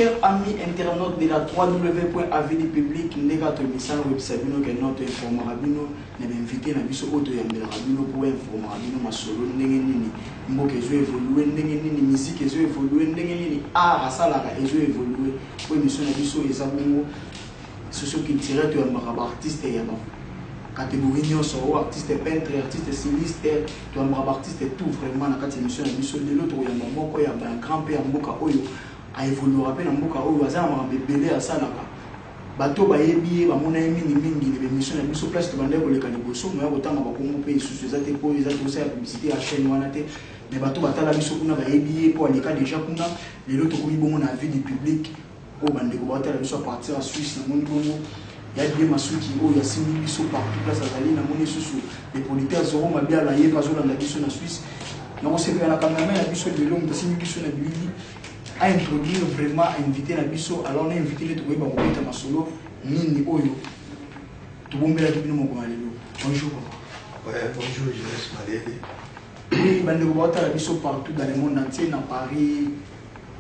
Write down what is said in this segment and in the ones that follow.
Chers amis internautes de la www.avdpublic, ndenge tomisana koyebisa bino ke no toinformaka bino na bainvité na biso oyo toyambelaka bino mpo bainformaka bino masolo, ndenge nini mboka ezo évolue, ndenge nini musique ezo évolue, ndenge nini art asalaka ezo évolue. Po émission na biso eza bongo socioculturel, toyambaka baartiste ya bacatégorie nyonso, oyo artiste peintre, artiste styliste, toyambaka baartiste tout vraiment. Na kati ya émission na biso lelo, tokoyamba moko ya bagrand mpe ya mboka oyo aévoluaka mpe na mboka oyo, aza na makambo ebele asalaka. Bato bayebi ye, bamona ye mingimingi na baémission na biso, place tobandaki koleka liboso. Moya kotanga bakombo mpe lisusu eza te, mpo eza tosala publicité ya chaîne wana te, mais bato batala biso kuna bayebi ye mpo aleka déjà kuna. Lelo tokomi bongo na Vie du Public oyo bandeko baotala biso à partir ya Suisse. Namoni bongo ya Die Masuki oyo asimbi biso partout place azali. Namoni lisusu le producteur Zoro Mabiala, ye mpe azolanda biso na Suisse. Nakosepela na cameraman na biso lelo, moto asimbi biso na bilili, aintroduire vraiment invité na biso. Alors na invité nde tokoyeba kobeta masolo nini oyo tobombelaki bino mokolo ya lelo. Bonjour, papa. Ouais, bonjour, Jeunesse Malele. Oui, bandeko baotala biso partout dans le monde entier, na Paris,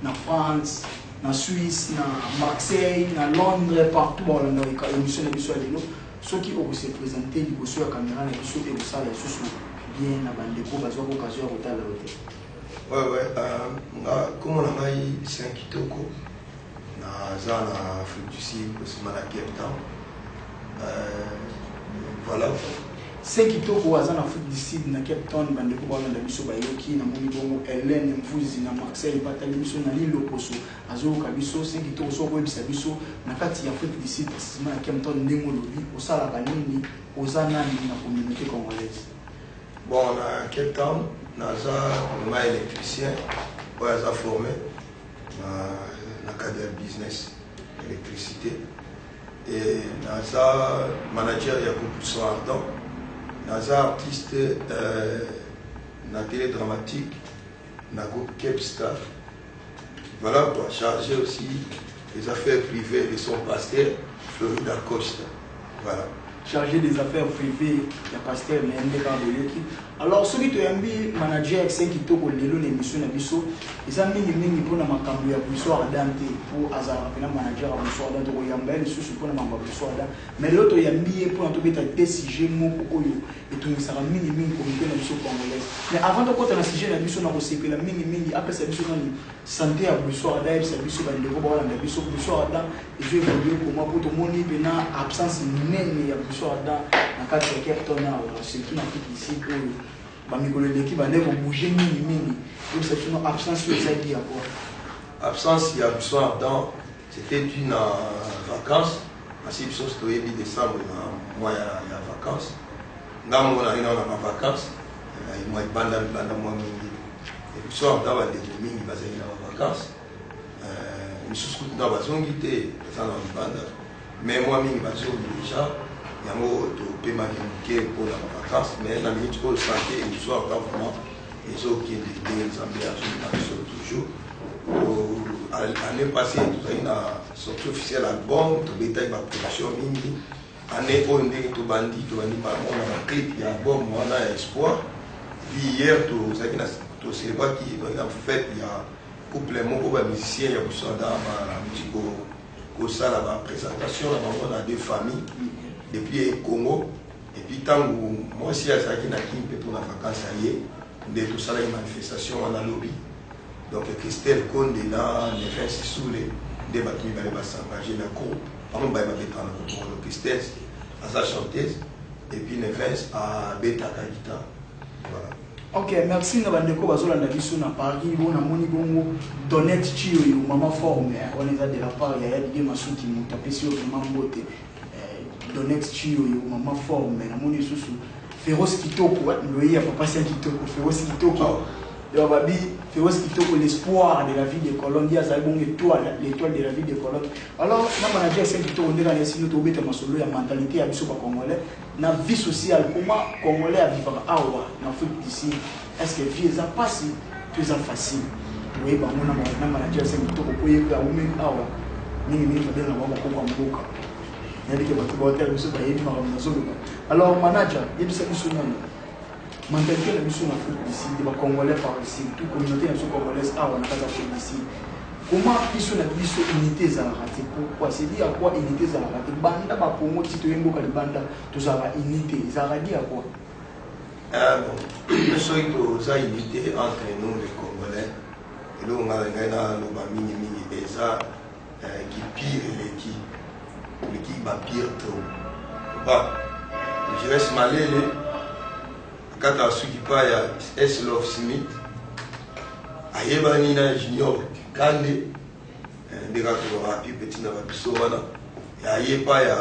na France, na Suisse, na Marseille, na Londres, partout baolanda émission na biso ya lelo. Soki okose présente liboso ya caméra na biso, ekosala lisusu bien na bandeko bazwaka occasion ya kotala yo te. Ouais, nga kombo na ngai Saint Kitoko, naza na Afrique du Sud, kosima na Cape Town. Voilà. Saint Kitoko aza na Afrique du Sud, na Cape Town. Bandeko baolanda biso bayoki. Namoni bongo Hélène Mvuzi na Marseille, batali biso na Liloposo, azoyoka biso. Saint Kitoko, soki okoyebisa biso na kati ya Afrique du Sud, précisément na Cape Town, ndenge olobi, osalaka nini, oza nani na communauté congolaise? Bon, na Cape Town, naza vraiment électricien oyo aza formé na cadre ya business électricité et naza manager ya groupe Son Ardent. Naza artiste na télé dramatique na groupe Cape Star. Voilà quoi, chargé aussi des affaires privées de son pasteur Florida Costa. Voilà. Chargé des affaires privées ya pasteur na ye nde kaka boyoki. Alors, soki toyambi manager Saint Kitoko lelo na émission na biso, eza mingimingi mpona makambo ya Buisson Ardent te, mpo azalaka mpena manager ya Buisson Ardent. Tokoyamba ye lisusu mpona makambo ya Buisson Ardent, mais lelo toyambi ye mpona tobeta te sujet moko oyo etungisaka mingimingi communauté na biso congolaise. Mais avant tokɔta na sujet na biso, na kosepela mingimingi apesa biso nani santé ya Buisson Ardent, ayebisa biso bandeko baolanda biso Buisson Ardent ezo évolue comment, po tomoni mpena absence monene ya Buisson Ardent na kati ya Cape Town awa, surtout na Afrique du Sud oyo bamikolo eleki bande kobouge mingimingi. Oyebisa biso no absence oyo ezali ya quoi? Absence ya Buisson Ardent, c'était dû na vacances. Asi biso toyebi décembre na mois ya vacances. Nga moko nazali nao na bavacances, mwa libanda libanda mwa mingi. Buisson Ardent, bandeko mingi bazali na bavacances, misusu kutu na bazongi te, baza na libanda, mais mwa mingi bazongi déjà. Yango topemaki moke mpona bavacances, mais na minute oyo santé ya Buisson Ardent vraiment ezokende ndenge Nzambe azonga biso toujours. Année passée tozali na sortie officielle album, tobetaki baproduction mingi. Année oyo ndenge tobandi bango na baclip ya album wana ya Espoir. Puis hier tozalaki na tocélébraki, tozalaki na fête ya couple moko, bamusicien ya Busada bauti kosala baprésentation na bango na deux familles depuis Congo. Et puis ntango mwasi azalaki na Kin mpe mpona vacance aye, nde tosalaki manifestation wana lobi. Donc Christelle Konde na Nevin Sisule nde bato mibale bas'engage na groupe. Bango mibale babetaka na groupe moko. Christelle aza chanteuse et puis Nevin abetaka guitare. Voilà. Ok, merci na bandeko bazolanda biso na Paris. Bo namoni bongo Donet Chioyo, mama forme wana eza de la part ya Yadide Masuki, moto apesi yo vraiment mbote. Donet Chioyo, mama forme. Namoni lisusu Féroce Kitoko, loyi ya papa Saint Kitoko, Féroce Kitoko. Yo babi Féroce Kitoko, l'espoir de la vie de Colonne, ye azali bongo étoile, l'étoile de la vie de Colonne. Alors na manager Saint Kitoko, ndenge na esino tobeta masolo ya mentalité ya biso bacongolais na vie sociale, comment congolais avivaka awa na Afrique du Sud. Est ce que vie eza mpasi to eza facile? Toyeba yango na manager Saint Kitoko, po ye mpe awumeli awa mingimingi. Babenga bango bakoko ya mboka. Nayebi ke bato baotala biso bayebi makambo nazoloba. Alors manager, yebisa biso nano mentalité na biso na Afrique du Sud, bacongolais par ici, tout communauté na biso congolaise awa na kati ya Afrique du Sud. Comment biso na biso unité ezalaka te? Pourquoi? C'est dû à quoi unité ezalaka te? Banda ba Congo ti toye mboka libanda, tozalaka unité ezalaka dû à quoi? Ah, bon, soki toza unité entre nous les Congolais, eloko ngai ngai naloba mingimingi eza kipire eleki, eleki bapire trop. Ba Jires Malele akata suki pa ya S Love Smith, ayebani na Junior Kande, nde kaka tolobaka pi petit na babiso wana, aye pa ya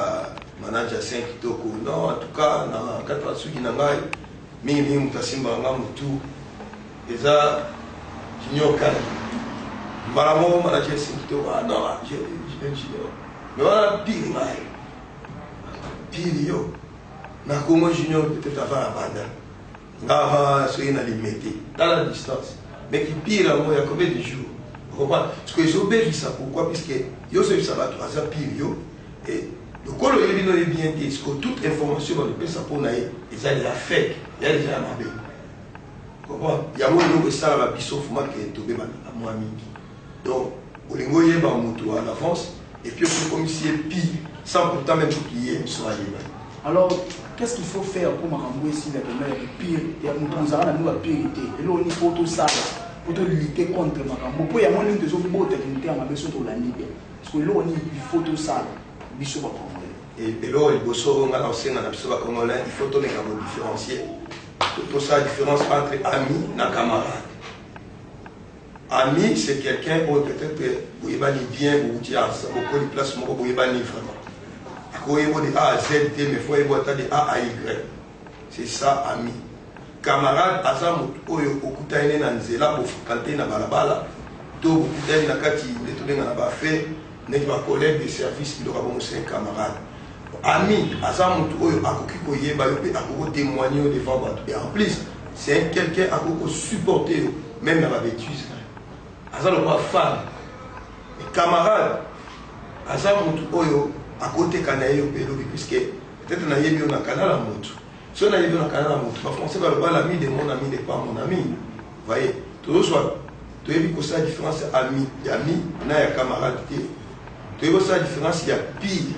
manager Saint Kitoko. Non, en tout cas, na kati ya suki na ngai, mingimingi moto asimbaka nga motu eza Junior Kande. Mbala moko manager Saint Kitoko: "Ah non, Junior, mais wana pire ngai, pire yo na Congo." Junior peut-être avant na banda nga avant soki na Limete, tala distance, mais kipire yango ya combien de jours? Comprendre parce que ezobebisa. Pourquoi? Puisque yo ozobisa bato aza pire yo, et lokolo oyebi no yebi bien te, parce que toute information balopesa mpo na ye eza déjà fake, ya déjà ya mabe. Comprendre yango, eloko esalaka biso fuma ke tobebanaka mwa mingi. Donc olingi oyeba moto à l'avance et puis okokomisi ye pire sans pourtant même soki ye biso ayeba. Alors, qu'est-ce qu'il faut faire pour makambo esila pema ya pire, ya moto ozala na bino bapire te? Eloko nini po tosala po tolutter contre makambo, mpo yango nini tozobotaki motema mabe? So tolandi bien, parce que eloko nini il faut tosala biso Bacongolais? Eloko liboso oyo ngai na kosenga na biso Bacongolais, il faut tomeka kodifférencier, tosala différence entre ami na camarade. Ami, c'est quelqu'un oyo peut-être boyebani bien, bouti bokoli place moko, boyebani vraiment, akoyeba de A à Z te, mais faut oyeba ata de A à Y. C'est ça, ami. Camarade aza motu oyo okutani ne na nzela, bofréquente na balabala to bokutani na kati nde tobenga na bafe neti bacollègue de service, biloko ya bongo, c'est un camarade. Ami aza motu oyo akoki koyeba yo mpe akoki kotémoigner yo devant bato, et en plus c'est un quelqu'un akoki kosupporter yo même na babêtise na yo, aza lokola femme. Mais camarade aza motu oyo akoteka na ye yo mpe elobi, puisque peut-être nayebi yo na canal ya motu. Soki nayebi yo na canal ya motu, bafrançais baloba: "L'ami de mon ami n'est pas mon ami." Voyez, tozozwa, toyebi kosala différence ya ami, ya ami na ya camarade te, toyebi kosala différence ya pire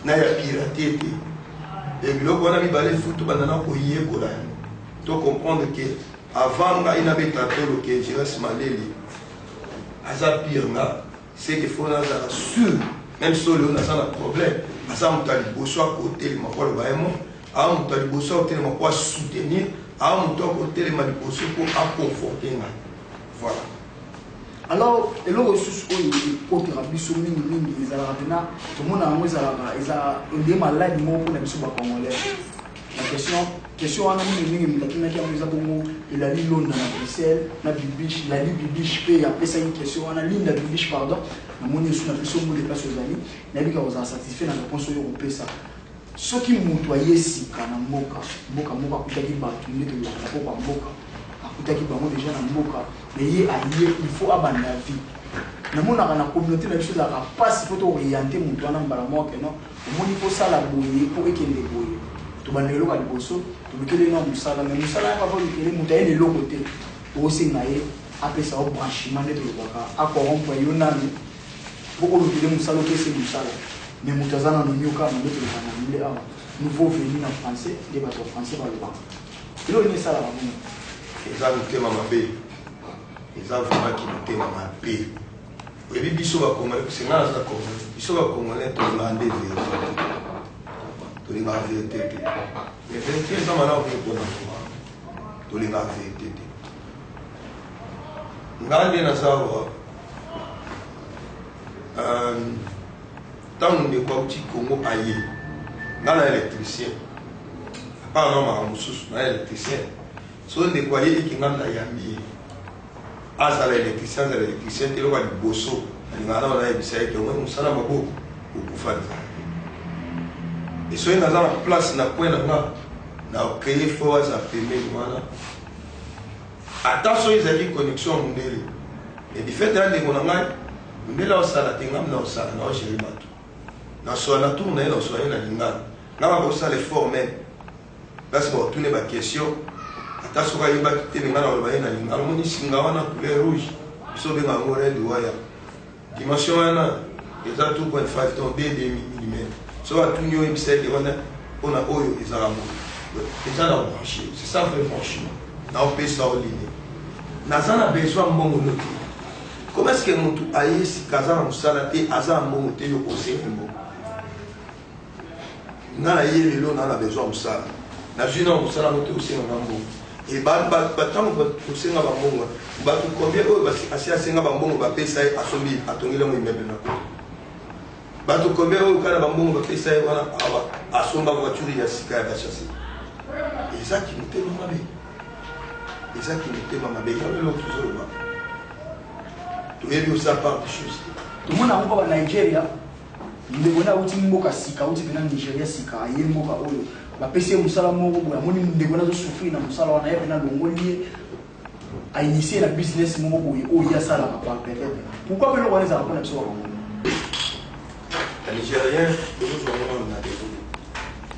na ya pirate te. E biloko wana mibale, fu tobanda na koyekola yango, to comprendre ke avant ngai nabeta tolo ke Jires Maleli aza pire nga, c'est que faut nazala sûr, même so lelo naza na problème, aza moto ya liboso akotelema po aloba ye mo, aa moto ya liboso akotelema po asoutenir, aa moto akotelema liboso po aconforte ngai. Voilà. Alors, eloko lisusu oyo ekotaka biso mingimingi ezalaka mpena, tomona yango ezalaka eza ondie maladi moko mpona biso Bacongolais. La question wana mingimingi, moto atunaki yango eza bongo Elali Londa na Bruxelles na Bibiche, Lali Bibiche mpe apesaki question wana, Linda Bibiche, pardon. Namoni esu na biso mode place ozali, nayebi kaka kozala satisfait na réponse oyo kopesa. Soki moto aye sika na mboka, mboka moko, akutaki bato nde tolobaka na poko ya mboka, akutaki bango déjà na mboka, mais ye aye, il faut abanda vie. Namonaka na communauté na biso ezalaka mpasi mpo tooriente moto wana mbala moko ke non, omoni, mpo osala boye, mpo ekende boye. Tobanda eloko ya liboso, tolukeli na mosala, mais mosala yango ava olukeli moto aye na eloko te, osenga ye apesa yo branchement nde tolobaka, acorrompre yo nanu mpo olukeli mosala, opesi mosala, mais moto aza nano nyoka na nde tolobaka na anglais awa, nouveau venu na français, nde bato ya français balobaka. Eloko nini esalaka bongo? Eza motema mabe, eza vraiment ki motema mabe. Oyebi, biso Bacongolais, parce nga naza Congolais, biso Bacongolais tolingaka nde vérité te, tolingaka vérité te. Mais vérité eza malamu mpe mpona foi, tolingaka vérité te. Nga nde naza awa, ntango ndeko auti Congo aye, nga na électricien, apart na makambo mosusu, na électricien. So ndeko aye eki, nga nayambi ye, azala électricien, azala électricien te, eloko ya liboso alingaka nao nayebisa ye ke omoi mosala maboko, okufa nzala. Esoki naza na place na coin na nga, na créer fo aza pembeni wana, ata soki ezalaki connexion ya mondele, mais du fait ya ndeko na ngai, mondele aosala te, ngam na osala, na ogérer bato, nasola na tour na ye, nasola ye na lingana, nga bakosala effort même place bakotune baquestion, ata soki ayebaki te, me ngai na koloba ye na lingana: "Omoni singa wana couleur rouge, biso obenga yango red wire." Dimension wana eza 2.5, donc 2 mm. So atuni, oyebisa eke wana mpona oyo ezala boye, eza na branché. C'est ça, vrai branchement. Naopesa o ligne, naza na besoin mbongo no te. Comment est ce que motu aye sika, aza na mosala te, aza na mbongo te, yo kosengi mbongo? Nga na ye lelo na besoin mosala, nazwi na mosala ngo te, osenga nga mbongo. E batango kosenga bambongo, bato combien oyo asi asenga bambongo, bapesa ye, asombi, atongeli yango immeuble na kota? Bato combien oyo kaka na bambongo bapesa ye wana awa, asomba voiture ya sika ya bachase? Ezaki motema mabe, ezaki motema mabe. Yango eloko tozoloba, toyebi osa part des choses te. Tomona yango mpa Banigeria. Ndeko na auti mboka sika, auti mpena Nigeria sika, aye mboka oyo, bapesi ye mosala moko boye. Amoni ndeko na azosouffrir na mosala wana, ye mpena alongoli ye, ainitie na business moko boye oyo ye asalaka par peut-être. Pourquoi mpe eloko wana ezalaka mpona biso bakongo? Nigérien tozozwa ngo nano na dévolu.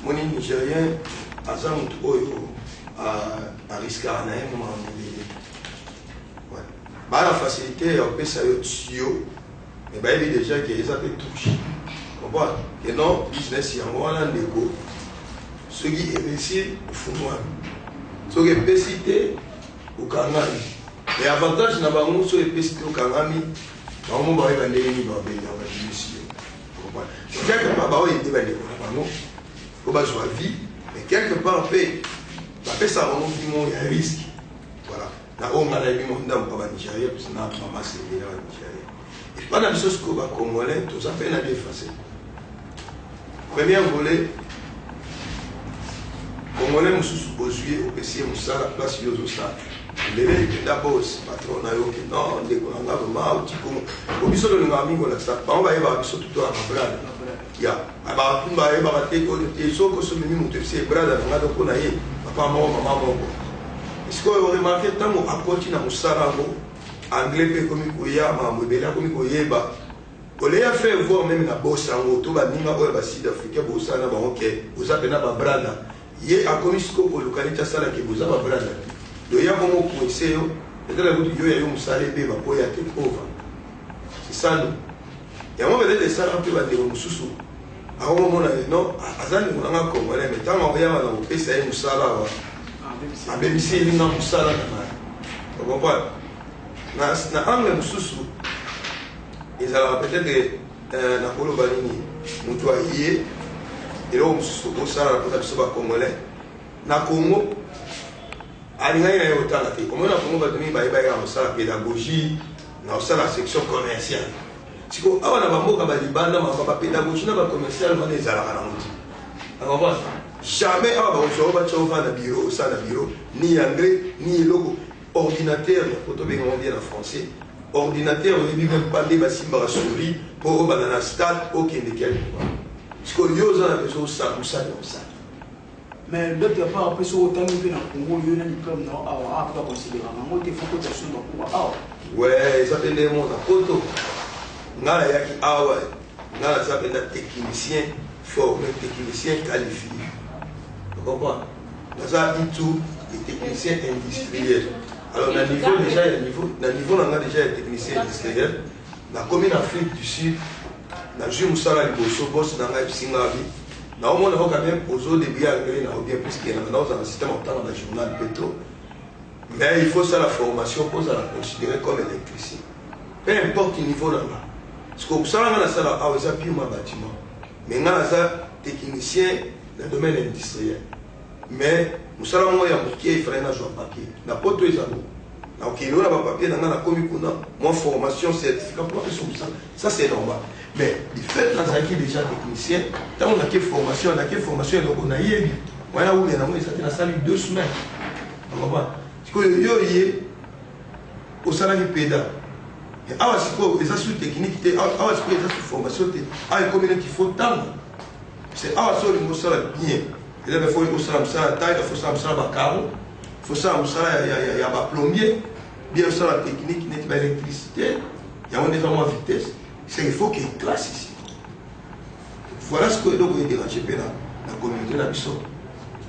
Moni, Nigérien aza motu oyo ariskaka na ye moma mondele. Baa na facilité ya kopesa yo tuyau, mais bayebi déjà ke eza mpe touche comprendre ke non, business yango wana ndeko, soki eréussir, ofungwami, soki epesi te, okangami. Mais avantage na bango, soki epesi te, okangami, bango mo bayeba ndenge nini babenga, babimisi yo. Comprendre, quelque part baoyede bandeko na bango po bazwa vie, mais quelque part mpe bapesaka bango vie moko ya risque. Voilà, na oyo ngai nayebi mo ndambo ya Banigéria, mpesi na mama sende ya Banigéria. Epa na biso sikoyo Bacongolais, toza mpe na deux facettes. Premier volet, Congolais mosusu ozwi ye, opesi ye mosala place yo ozosala, leleli mpenza boss, patron na yo ke non, ndeko na nga vraiment auti Kongo. Po biso tolingaka mingi kolakisa bango, bayebaka biso tuto ya babrada ya bato, bayebaka te oyo te. Soki osomemi moto epesi ye brada na nga, mpo na ye papa moko, mama moko. Sikoyo oremarquer, ntango akoti na mosala yango, anglais mpe ekomi koya, makambo ebele akomi koyeba. Oleya faire voir même na boss yango to baninga oyo basud africain bosala na bango ke oza mpena babrada. Ye akomi sikoyo koluka neti asalaki boza babrada te. Yo ya bongo coince yo, peut-être kutu yo ya yo mosala ebeba mpo ya take over. C'est ça, nous yango peut-être esalaka mpe bandeko mosusu akomomona non, aza ndeko nanga congolais, mais ntango akoyaba na kopesa ye mosala awa, abebisi elinga mosala na ngai. Ocomprendre, na angle mosusu ezalaka peut-être nakoloba nini, moto aye, eloko mosusu tokosala mpona biso Bacongolais na Congo, alingaki na ye kotanga te. Omoni, na Congo bato mingi bayebaki na kosala pédagogie, na kosala section commerciale. Siko awa na bamboka balibanda, makambo bapédagogie na bacommercial wana ezalaka nango te. Acomprendre, jamais awa bakozwa oyo batya ovanda na bureau, osala na bureau, ni anglais ni eloko, ordinateur po tobengango bien na français ordinateur, oyebi même pas nde basimbaka souris mpo obanda na stade okende quelque part. Sikoyo yo oza na besoin osala mosala ya kosala. Mais d'autre part mpe, soki otangi mpe na Congo, yo na diplôme na awa, awa mpe baconsidéraka yango te, faut kota susu bakuba awa. We, eza mpe ndenge moko na poto. Nga nayaki awa, nga naza mpenza technicien formé, technicien qualifié, ocomprendre, naza itu et technicien industriel. Alors na niveau déjà ya niveau, na niveau na nga déjà ya technicien industriel, nakomi na Afrique du Sud, nazwi mosala liboso. Boss na ngai ebisinga bi naomona oka même ozodébrouiller anglais na bien, puisque naozala na système ya kotanga bajournal mpe to, mais il faut ça la formation mpo ozala considéré comme électricien, peu importe niveau na nga. Parce que kosala nga nasala awa eza purement bâtiment, mais nga naza technicien na domaine industriel, mais mosala moko ya moke efalaki nazwa papier na poto. Eza bo nakokende oyo na bapapier na nga, nakomi kuna, mwa formation, certificat mpo bapesa mosala, ça c'est normal. Mais du fait nazalaki déjà technicien, ntango nake formation, nake formation, eloko nayebi wana wulia nango eza te. Nasali 2 semaines. Comprendre, sikoyo yo ye osalaki peda awa, sikoyo eza su technique te awa, sikoyo eza su formation te awa, ekomi neti faut ntango c'est awa. So olingi osala bien, eza mpe faut osala mosala ya taille, faut osala mosala bacarreaux, faut osala mosala ya baplombier bien, osala technique neti baélectricité, yango nde eza mwa vitesse. C'est qu'il faut qu'il y ait classe ici. Voilà ce que eloko edérange mpe na communauté na biso.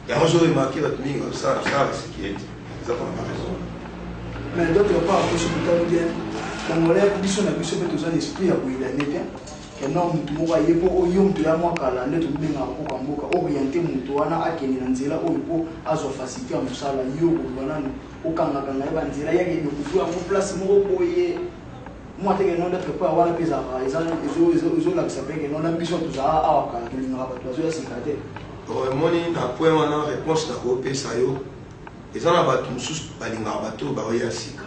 Yango so remarquer, bato mingi basala mosala basécurité, eza mpona baraison. Mais d'autre part, mpe soki otali bien, Congolais, biso na biso mpe toza na esprit ya koyedane te. Keno motu moko aye mpo oyo moto ya mwa kala nde tobengaka koka mboka, oriente moto wana akende na nzela oyo mpo azwa facilité ya mosala. Yo koloba nanu okangakanga ye banzela, yake découvrir yango place moko boye mwa te. Keno d'autre part wana mpe ezalaka ezolakisa mpe keno na biso tozala awa kala, tolingaka bato bazoya sika te. Omoni, na point wana, réponse nakopesa yo eza na bato mosusu balingaka bato oyo baoya sika,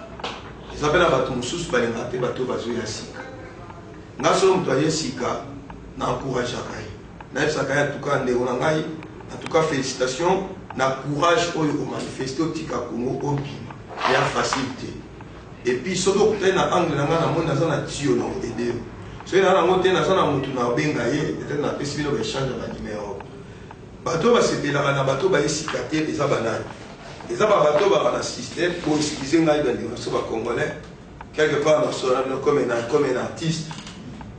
eza mpe na bato mosusu balingaka te bato oyo bazoya sika. Nga soki moto aye sika, na encourageaka ye, nayebisaka ye: "Atuka ndeko na ngai, en tout cas félicitation na courage oyo omanifeste, otika Congo, obima, ya facile te. Et puis soki okutani na angle na ngai, namoni naza na tio na oaider yo. Soki naa nango te, naza na motu na obenga ye, peut-être napesi bino baéchange ya banimero." Bato oyo basepelaka na bato baye sika te eza banani? Eza babato baka na système. Po excuse ngai, bandeko biso bacongolais, quelque part nasola bino comme un artiste,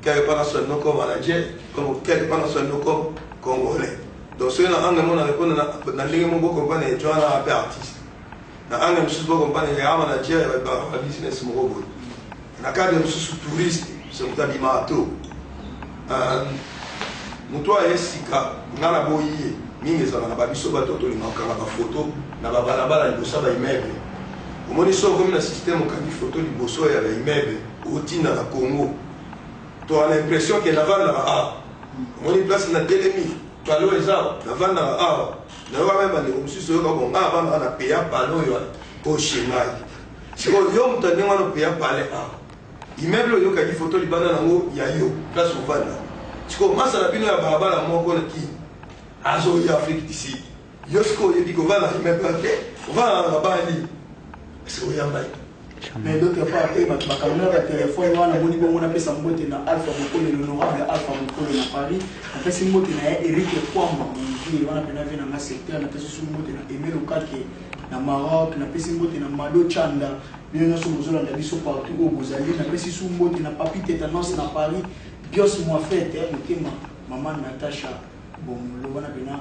quelque part nasola bino comme manager, comme quelque part nasola bino comme Congolais. Donc soki na angle moko na répondre na ndenge moko, bocomprendre ejo wana mpe artiste, na angle mosusu bocomprendre ya manager ya babusiness moko boye, na cadre mosusu touriste. So moto abimaka to moto aye sika, nga na boyi ye mingi ezalaka na babiso bato tolinga kokanga bafoto na babalabala liboso ya baimmeuble. Omoni, so okomi na système, okangi foto liboso ya baimmeuble, otinda na Congo, toa na impression ke navandaka awa. Omoni place na telemi, palo eza awa, navandaka awa. Nayoka me bandeko mosusu oyoka bo nga navandaka na peya palo oyo oyo chez ngai. Sikoyo yo moto ndenge wana opeya pale awa, immeuble oyokaki foto libanda nango ya yo place ovanda. Sikoyo masa na bino ya balabala moko na Kini azoya Afrique du Sud, yo sikoyo oyebi kovanda na immeuble te, ovanda na mabandi, ese oyamba ye? Mais d'autre part te, bato bakangaka telefone wana. Moni bongo, napesa mbote na Alpha Mokolo, l'honorable Alpha Mokolo na Paris. Napesi mbote na ye Eric Kwamba Monvie wana mpena vie nanga secteur. Napesi su mbote na Aimé Lokake na Maroc. Napesi mbote na Mado Chanda, bino nyonso bozolanda biso partout oyo bozali. Napesi su mbote na Papi Tetanos na Paris, Bios Moafete motema, mama Natasha Bomolo wana mpena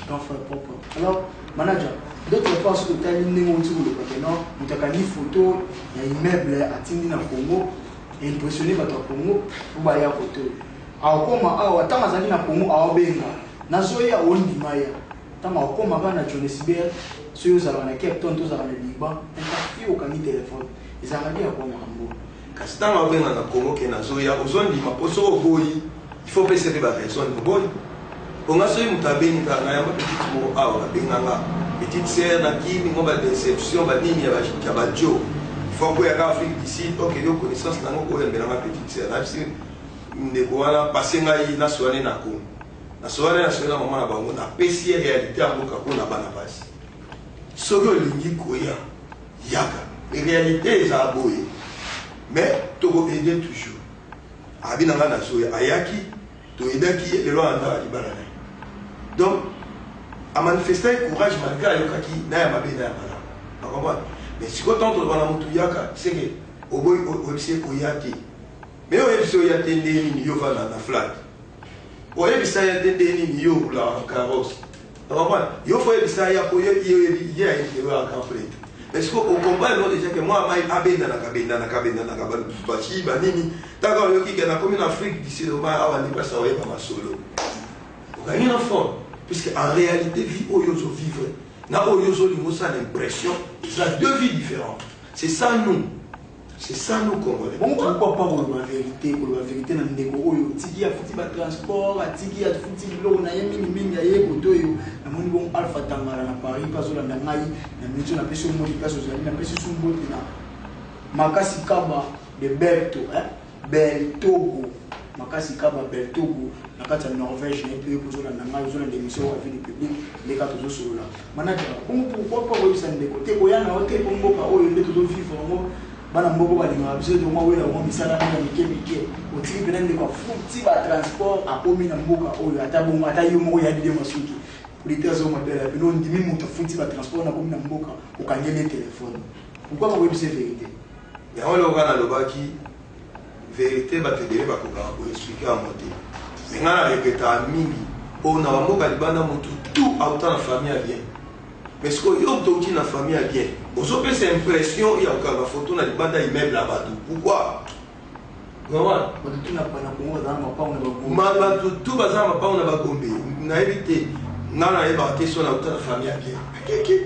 grand frère propre. Alors manager, d'autre part, soki otali ndenge outi koloba ke non, moto akangi photo ya immeuble, atindi na Congo, impressionne bato ya Congo po baya kote oyo, akokoma awa, ntango azalaki na Congo aobenga nazoya, ondima ya ntango akokoma kaka na Johannesburg, soki ozalaka na Cape Town to ozalaka na Liban, fi okangi telefone, ezalaka bi ya kwa makambo. Kasi ntango abenga na Congo ke nazoya, ozondima? Mpo soki oboyi, il faut pesa mpe baraison oboyi. Mponga soki moto abengi kaka na yango, petite moko awa babenganga petite sœur na Kini mo, badéception banini ya bajo, faut akoyaka Afrique du Sud. Ok, yo connaissance nango koyambelanga petite sœur, nayebisi ndeko wana pase ngai nasoane na Congo, nasoane, nasoane na mama na bango, napesi ye réalité ya mboka mpona bana basi. Soki olingi koya, yaka, réalité ezala boye, mais tokoaide toujours. Abi na ngai nazoya, ayaki, toyedaki ye, lelo andaka libala na ye. Donc amanifeste courage malgré ayokaki na ya mabe na ya malamu, acomprendre. Mais sikoyo ntango toloba na motu yaka, seke oboyi, oyebisi ye koya te. Mais oyebisi oya te nde nini? Yo vanda na flat, oyebisa ye te nde nini? Yo olaka carrosse, ocomprendre? Yo faut oyebisa ya po ye oyebi ye ayebi te oyaka prêtre. Mais sikoyo ocomprendre no déjà ke mwa mai abendanaka bendanaka bendanaka bashi banini. Taka oyoki ke nakomi na Afrique du Sud, oma awa nde place oyeba masolo, okangi na phone, puisque en réalité vie oyo ozovivre na oyo ozolinga osala impression eza deux vies différentes. C'est ça nous, c'est ça nous Congolais. Bon, pourquoi pas koloba vérité, koloba vérité na ndeko oyo atiki, afuti batransport, atiki, afuti biloko na ye mingimingi, aye kote oyo? Namoni bongo Alpha Tangala na Paris mpe azolanda ngai na miniti. Napesi yo mbote place ozali. Napesi su mbote na Makasi Kaba de Belto, hein? Beltogo, Makasi Kaba Beltogo na kati ya Norvège. Na ye mpe oyo kozolanda ngai, ozolanda émission oyo Avis du public, ndeka tozosolola. Manager, bongo pourquoi pas koyebisa ndeko te koya na yo te, po mboka oyo nde tozovivre yango, bana mboka balingaka biso te, mwa wela mwa misala ya mike mike. Otiki mpena ndeko afuti batransport, akomi na mboka oyo, ata bongo, ata yo moko yabi de masuki polite azomabela pene, ondimi moto afuti batransport, nakomi na mboka, okangeli ye telefone. Pourquoi bakoyebisa vérité? Yango eloko kaka nalobaki, vérité bato ebele bakokaka koexpliquer yango te. Me ngai na regrettaka mingi oyo na bamboka libanda, motu tout auta na famille ya bien. Mais sikoyo yo moto outi na famille ya bien, ozopesa impression ya kokanga foto na libanda immeuble ya bato, pourquoi? Bato tu na Congo baza na mapango na bagombe. Bato tu baza na mapango na bagombe. Nayebi te, nga nayebaka te so nauta na famille ya bien.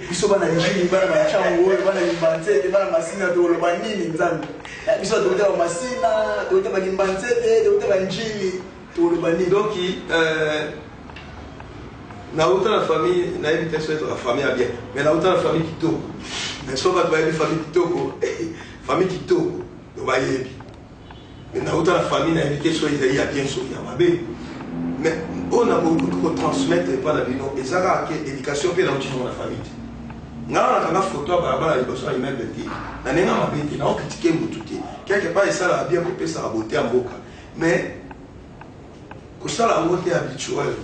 Biso bana Njili, bana Bacango oyo, bana Limbanzete, bana Masina, tokoloba nini? Nzambe, biso tokota ba Masina, tokota ba Limbanzete, tokota ba Njili, tokoloba nini? Donc nauta na famille, nayebi te so ezalaka famille ya bien, mais nauta na famille kitoko. Mais so bato bayebi famille kitoko, famille kitoko to bayebi. Mais nauta na famille, nayebi te so ezali ya bien, soki ya mabe. Mais oyo nakoki kotransmettre epa na bino eza kaka ke éducation mpe nauti nango na famille te. Nga nakanga foto ya balabala liboso ya immeuble te na ndenge ya mabe te, naocritiquer motu te. Quelque part esalaka bien, kopesaka bote ya mboka, mais kosala yango te habituel.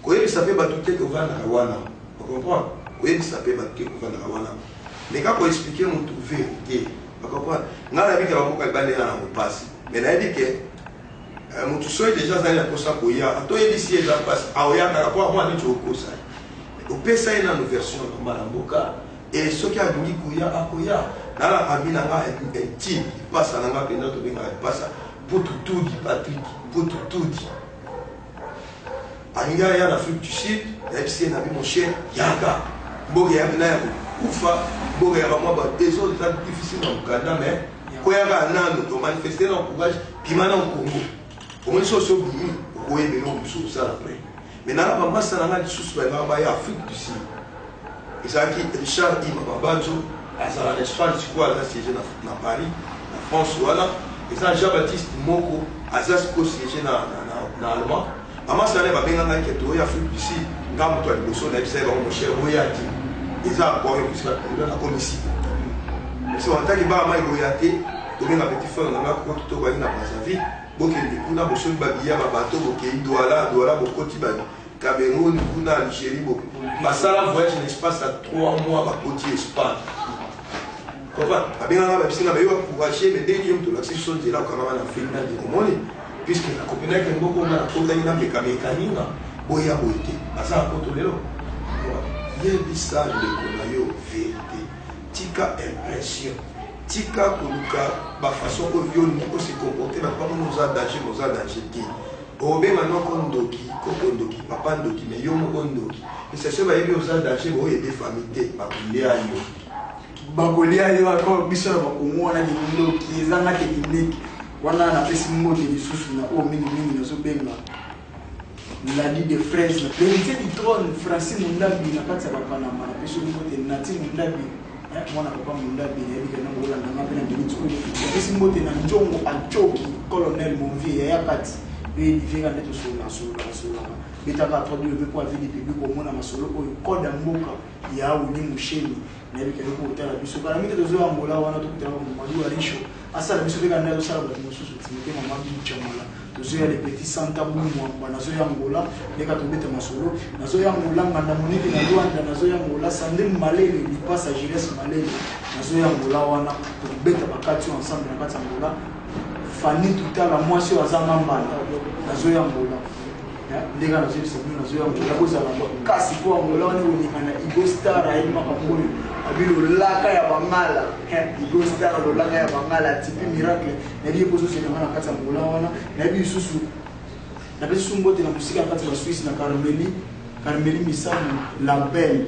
Koyebisa mpe bato te kovandaka wana, ocomprendre? Koyebisa mpe bato te kovandaka wana, mais kaka koexpliquer motu vérité, ocomprendre? Ngai nayebi ke bamboka libanda eza nango mpasi, mais nayebi ke motu soki déjà azali na mposa koya, atoyebisi ye eza mpasi, aoya kaka po amwa neti okosa ye. Opesa ye nano version normale ya mboka e, soki alingi koya, akoya. Nala ami na nga intime, lipasa na nga mpenza, tobengaka lipasa Pututudi, Patrik Pututudi, alingi aya na Afrique du Sud. Nayebisi ye, nabi: "Mon cher, yaka, mboka ya na ya kokufa, mboka ya bamwa badésordre, eza difficile na mokanda, mais koyaka nano tomanifeste na courage, bima na Congo." Omoni, so osi obimi, okoyeba eloko mosusu osala après. Mais nanga bamasa na nga lisusu balingaka baya Afrique du Sud, ezalaki Richard Ima Babanzo, azala na Espagne, sikoyo aza siège na Paris, na France wana. Eza Jean Baptiste moko, aza sikoyo siège na Allemand. Bamasa na babengangaki ke toya Afrique du Sud. Nga moto ya liboso nayebisa ye bango: "Mon cher, boya te, eza aquarium, puisque nakomi sika." So antaki bana mai boya te, tobenga petit frère na nga koko kitoko ali na Brazzaville, bokende kuna, bosombi babiya babato, bokei Douala, Douala bokoti ba Cameroun kuna, Algérie. Basala voyage na espace ya 3 mois, bakoti Espagne. Comprendre? Babenganga, babisinga bayo encourage, mais ndenge yo moto olakisi biso nzela, okangama na Afrique. Omoni, puisque na Copenhague, moko nga nakotaki na mekamekaninga boya boye te, baza na poto lelo. Yebisa ndeko na yo vérité, tika impression, tika koluka bafaçon oyo yo olingi ose comporter, bato bamona oza danger. Mais oza danger te. Obenga noko ndoki, koko ndoki, papa ndoki, mais yo moko ndoki. Ese bayebi oza danger, boyede famille te, bakolia yo. Bakolia yo. Ako biso na Bakongo wana, kindoki ezanga technique wana. Napesi mbote lisusu na oyo mingimingi nazobenga Ladi de Fraise, l'héritier du trône, Francis Mundabi na kati ya Bapanama. Napesi yo mbote, Nati Mundabi, mwana papa Mundabi. Nayebi kena kolandanga mpe na minute oyo. Napesi mbote na Njongo Acoki, colonel Monvie, yaya kati yo yebi nde tosololaka, sololaka, sololaka. Betaka 3W po avis du public, omona masolo oyo. Code ya mboka ya Wili Musheni, nayebi kende kotala biso kala mingi. Tozoyambola wana, tokutana Mamadu Arisho, asala biso mpe kanda, azosala bato mosusu timote mama Bichamala. Tozoya le petit Santa Bumwamba, nazoyangola ndeka tobeta masolo. Nazoyangola Nganda Moniki na Lwanda, nazoyangola Sandrine Malele, lipasa Gires Malele, nazoyangola wana, tokobeta bakati oyo ensemble na kati ya Ngola. Fani Tutala, mwasi oyo azanga mbanda, nazoyangola ndenge nazoyebisa bino. Nazoyangola, kozala kasi mpo angola wana ekoninga na Igo Star. Ayebi makambo oyo abi lolaka ya bangala, Igo Star, lolaka ya bangala, Tipi Miracle. Nayebi ye pozozelanga na kati ya Ngola wana. Nayebi lisusu, napesi su mbote na mosika ya kati ya Baswisse na Carmeli, Carmeli Misamu, la belle,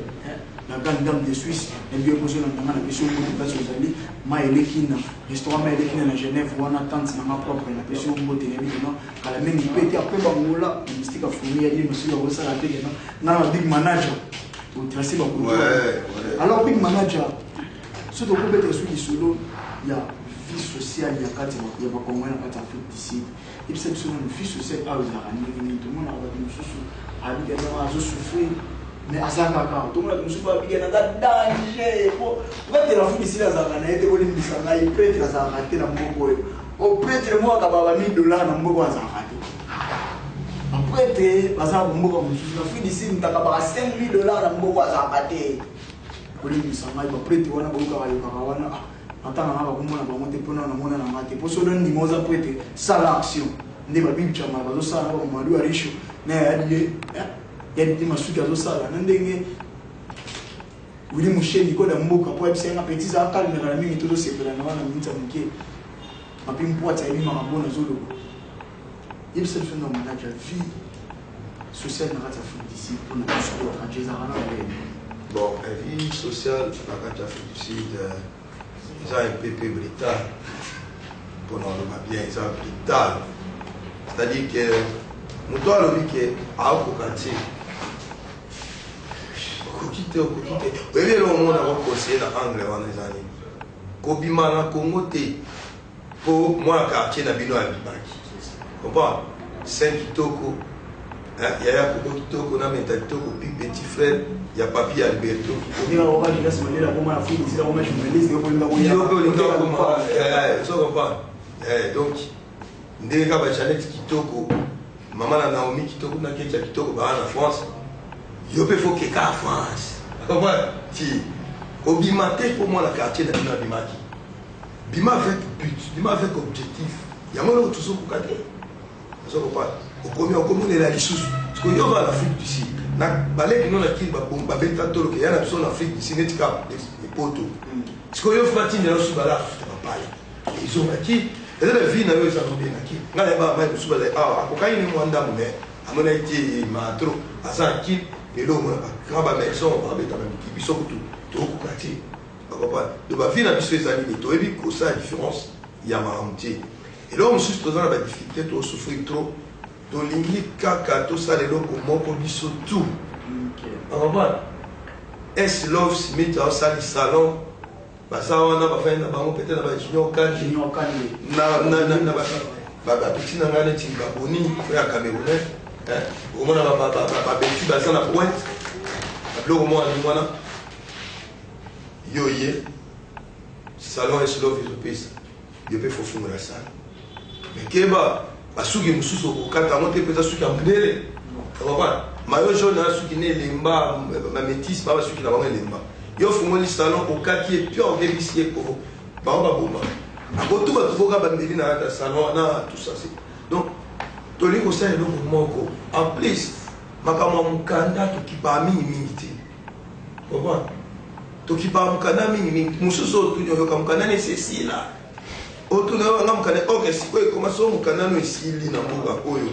la grande dame de Suisse. Nayebi ye kozolanda nga. Napesi yo mbote place ozali. Ma elekina, restaurant Ma elekina na Genève wana, tante nanga propre, napesi yo mbote. Nayebi kena kala mingi mpe te apres bangola na mystique afuni ya ye mosusu akosala te. Kena nga na big manager totrace bakoto. Alors big manager, so tokobeta esu lisolo ya vie sociale ya kati ya Bakongolais na kati ya Afrique du Sud. Yebisa biso nano, vie sociale awa ezalaka ndenge nini? Tomonaka bato mosusu abika ndenge azosouffrir, mais aza kaka. Tomona bato mosusu babika naza danger po prêtre Afrique du Sud azalaka na ye te. Kolimbisa ngai, prêtre azalaka te na mboka oyo. O prêtre moko akabaka ba 1000 dollar na mboka azalaka te. Baprêtre baza na mboka mosusu. Na Afrique du Sud, moto akabaka 5000 $ na mboka azalaka te. Kolimbisa ngai, baprêtre wana boyokaka yokaka wana, natanga nga bakomona bango te, mpona namona na nga te. Mpo soki ondima oza prêtre, sala action nde babibicama bazosala na bamadu ya richo na yadide yadide masuki azosala na ndenge Wili Musheni koda mboka. Po ayebisa nga petit, zala calme. Kala mingi tozosepela na wana miniti ya moke. Papi Mpwati ayebi makambo oyo nazoloba. Yebisa biso na manager vie sociale na kati ya Afrique du Sud mpo na biso étranger ezalaka na ndenge. Bon, vie sociale na kati ya Afrique du Sud eza un peu peu brutal, mpona oloba bien, eza brutal, c'est-à-dire que moto alobi ke akoka te, okoki te, okoki te. Oyebi eloko moko nakoconseille na angle wana eza nini? Kobima na Congo te mpo mwana quartier na bino abimaki, comprendre? Saint kitoko, yaya koko kitoko na menta kitoko, pi petit frère ya papi Alberto. Yo mpe olinga okoma, ozo comprendre? Donc ndenge kaka bajanete kitoko, mama na Naomi kitoko na Ketia kitoko baa na France, yo mpe fo keka France, comprendre? Ti kobima te mpo mwana quartier na bino abimaki. Bima avec but, bima avec objectif. Yango eloko tozokoka te, ozo comprendre? Okomi okomonela lisusu parce que yo va na Afrique du Sud na baleki no na kili babeta toloke ya na biso na Afrique du Sud neti kaka epoto. Sikoyo yo batindela yo su bala afuta bapaya ezongaki eza na vie na yo eza nobe na kili. Ngai nayeba mai mosusu bazali awa, akokaki ne mwa ndambo me amonaki te matro aza na kili. Lelo omona bagrand bamaison babeta bamiki, biso kutu tokokoka te, bacomprendre? Donc bavie na biso eza nini? Toyebi kosala différence ya makambo te. Eloko mosusu, toza na badifficulté, tosouffrir trop. Tolingi kaka tosala eloko moko biso tout, bacomprendre? S Love Smith aosali salon, baza wana bafandi na bango peut-être na bajunior kandi na bapeti na ngai neti baboni oyo ya Camerounais, okomona babeti baza na pointe, babiloko moko alingi wana. Yo ye salon Eslove ezopesa yo mpe fofungola sala, mais keba, basuki mosusu okokata yango te mpenza suki ya mondele, comprendre? Mayo jaune na suki ne elemba, bamétis ba basuki na bango elemba. Yo ofungoli salon, okati ye pio, obebisi ye, bango baboma, akotuba tuboka bambeli na kati ya salon na tout ça. Donc tolingi kosala eloko moko. En plus, makambo ya mokanda tokipaka mingimingi te, comprendre? Tokipaka mokanda mingimingi. Mosusu otuni, oyoka mokanda nesi esila, otuna yo nga mokanda. Ok, sikoyo ekoma so mokanda no esili na mboka oyo,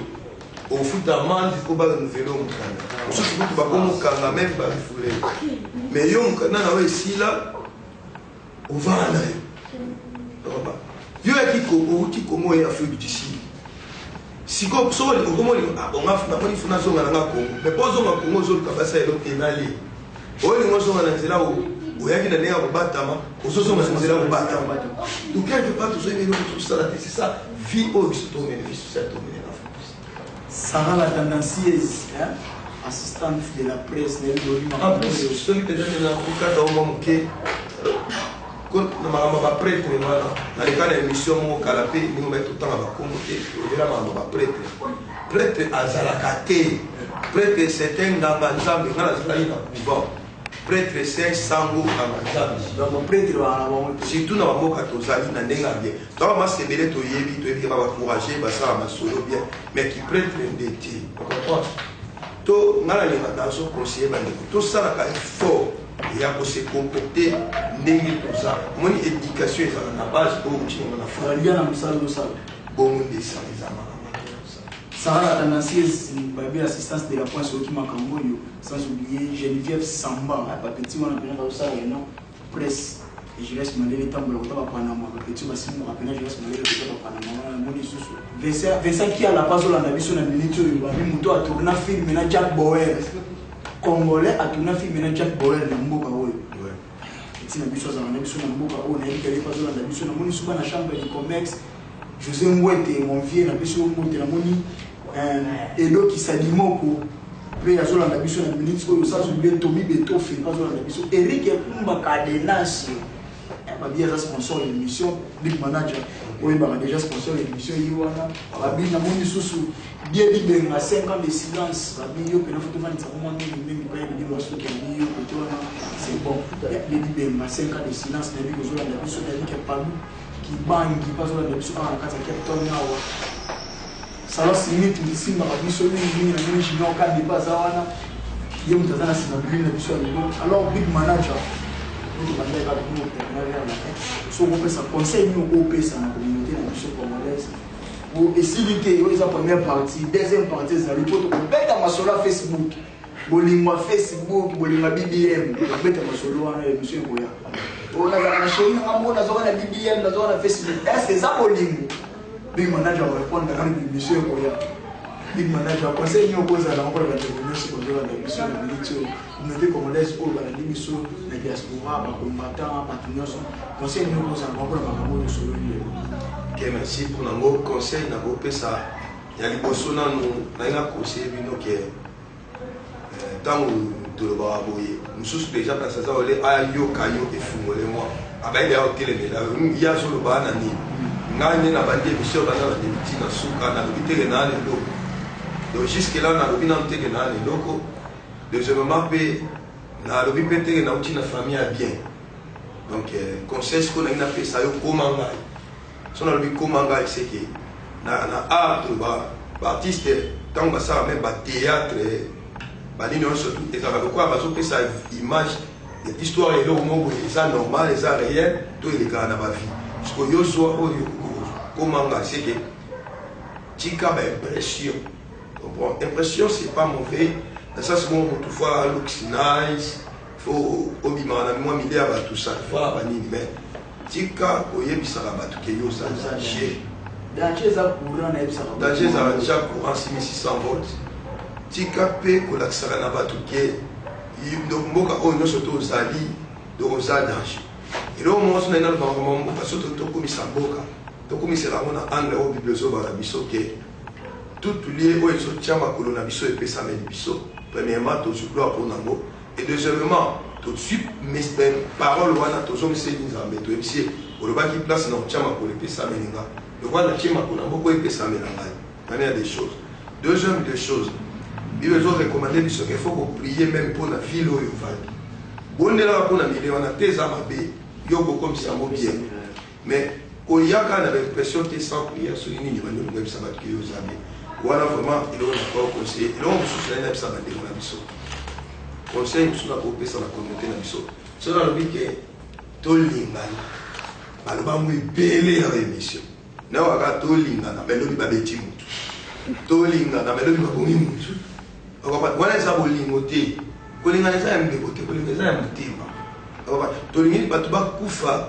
ofuta amende mpo barenouveler mokanda. Mosusu kutu bakomokanga même barefouler. Mais yo mokanda na yo esila, ovanda na yo. Yo yaki outi Kongo, ye Afrique du Sud. Sikoyo soki okomoni bonga, namoni funa zonga na nga Kongo, mais mpo ozonga Kongo ozoluka basala eloko tenali. Olingo ozonga na nzela oyaki na ndenge ya kobatama, ozozonga na nzela ya kobatama. Donc quelque part tozoyebi eloko tozosala te. C'est ça vie oyo biso tomene, vie sociale tomene na Afrique du Sud. Sarah la tendancieuse, hein? Assistante de la presse. En plus, soki mpenza nde nakokata o mwa moke na makambo ya baprêtre wana, naleka na émission moko kala mpe ndenge bai totanga bakombo te, tolobela makambo ya baprêtre. Prêtre azalaka te. Prêtre, c'est un nganga nzambe. Ngai nazalaki na couvent. Prêtre, c'est sango, nganga nzambe. Prêtre wana bango te. Surtout na bamboka tozali na ndenge ya bien, toka masque ebele, toyebi, toyebi kaka bacourage, basala masolo bien, mais ki prêtre nde te, ocomprendre? To ngai nalinga nazo conseiller bandeko tosalaka effort ya kose comporter ndenge toza. Omoni, éducation ezala na base oyo otinanga na fa. Balia na mosala osala. Bongo nde esala, eza makambo tosala. Sarah la tendancieuse, babi assistance de la pointe, soki makambo oyo, sans oublier Geneviève Samba, bapeti wana mpena bazosala yeno presse Julius Malele etambola kota bapanama. Bapeti basimbaka mpena Julius Malele kota bapanama wana. Namoni lisusu Vincent Kiala mpe azolanda biso na minute oyo. Babi moto atourna film na Jack Boer, Congolais atourna film na Jack Boer na mboka oyo. Ntina biso azala na biso na mboka oyo, nayebi kali mpe azolanda biso. Namoni suba na chambre du commerce, José Ngwete, mon vieux, napesi yo mbote. Namoni Edo Kisadimoko mpe azolanda biso na minute oyo, sans oublier Tomi Betofe mpe azolanda biso, Eric Ekumba Cadenasio, babi aza sponsor ya émission. Big manager oyebaka déjà sponsor ya émission ye wana. Babi namoni lisusu Bie Bibenga, 5 ans de silence. Babi yo mpena foto vandisako mwa mingi mingi mpa yebi masuki abi yo kote wana, c'est bon. Bie Bibenga, 5 ans de silence, nayebi kozolanda biso. Nayebi ke Palu Kibangi mpe azolanda biso awa na kati ya Cape Town awa. Salon Simit misimbaka biso mingi mingi. Namoni Junior Kande mpe aza wana, ye moto aza na nsima bilili na biso ya lelo. Alors, big manager, Po tobandaki kaka tokomi koterminer vers la fin. Soki okopesa conseil nini okopesa na communauté na biso congolaise? Po esili te, oyo eza première partie, deuxième partie ezali po tokobeta masolo ya Facebook. Bolingo ya Facebook, bolingo ya BBM, tokobeta masolo wana émission ekoya. Oyo nazala na chérie na nga moko nazwaka na BBM, nazwaka na Facebook. Est-ce que eza bolingo? Big Manager akorépondre kaka na émission ekoya. Big Manager, conseil nini okozala yango mpona bandeko nyonso bazolanda biso na minute oyo, communauté congolaise oyo balandi biso na diaspora, bacombattant, bato nyonso, conseil nini okozala yango mpona makambo oyo tosololi lelo? Ok, merci pour nango. Conseil nakopesa ya liboso, nanu naye na conseiller bino ke ntango tolobaka boye, mosusu déjà place aza ole, ayoka yo efungole mwa abayeli ya otelemela yo, ye azoloba na nini. Ngai nde nabandi émission, banda bandimi ntina suka, nalobi teke naa na eloko. Donc jusque là nalobi nanu teke naa na eloko. Deuxièmement mpe nalobi mpe teke nauti na famille ya bien. Donc conseil sikoyo nangi napesa yo, koma ngai. So nalobi koma ngai, seke na art to baartiste, ntango basala même bathéâtre, banini nyonso, surtout ezalaka lokola bazopesa image ya histoire, eloko moko boye eza normal, eza réel to elekaka na bavie. Sikoyo yo zwa oyo koma ngai, seke tika baimpression. Comprends, impression c'est pas mauvais na sens moko. Motu faut looks nice, faut obimaka na mwa milieu ya bato, ça va, banini, mais tika koyebisaka bato ke yo oza danger. Danger eza courant, nayebisaka. Danger ezala déjà courant 6600 volts. Tika mpe kolakisaka na bato ke mboka oyo nyonso to ozali, donc oza danger. Eloko moko so nai nalobaka, mboka so tokomisa mboka, tokomisela yango na angle oyo Bible ezobala biso ke tout lieu oyo ezotia makolo na biso epesameli biso. Premièrement, tozwi gloire mpo nango, et deuxièmement, tozwi parole wana, tozongiseli Nzambe, toyebisi ye: olobaki place na kotia makolo epesameli nga, lokola natie makolo na mboka oyo epesamela ngai. Première des choses. Deuxième des choses, Bible ezorecommander biso ke faut koprier même mpo na ville oyo ovandi. Bondelaka mpo na milieu wana te, eza mabe, yo kokomisa yango bien, mais koyaka na baimpression te sans prière. Soki nini bandi olingo yebisa bato ke yo oza bien wana, vraiment eloko na koa conseiller. Eloko mosusu naye nayebisa bandeko na biso, conseil mosusu nakopesa na communauté na biso, soki nalobi ke tolingana, balobango ebele ya baémission nawaka tolingana, balobi babeti mutu, tolingana, balobi babongi mutu. Wana eza bolingo te. Kolingana eza ya mbeko te, kolinga eza ya motema. Tolingi bato bakufa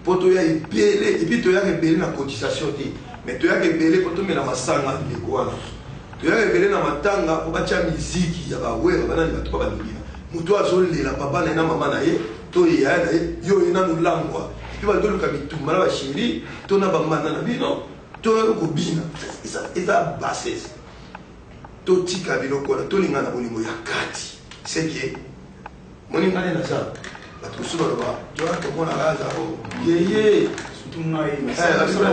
mpo toya ebele, et puis toyaka ebele na cotisation te, mais toyaka ebele mpo tomela masanga. Ndeko wana, toyaka ebele na matanga mpo batya miziki ya bawera, banani, bato pa balobina. Moto azolela papa na ye na mama na ye to yaya na ye, yo ye nanu langwa, et puis batoluka bitumba na bachéri to na bambanda na bino to kobina. Eza bassesse. Totika biloko wana, tolinga na bolingo ya kati. Seke moninga nde naza, bato mosusu baloba toya tomonaka aza yeye. Surtout ngai,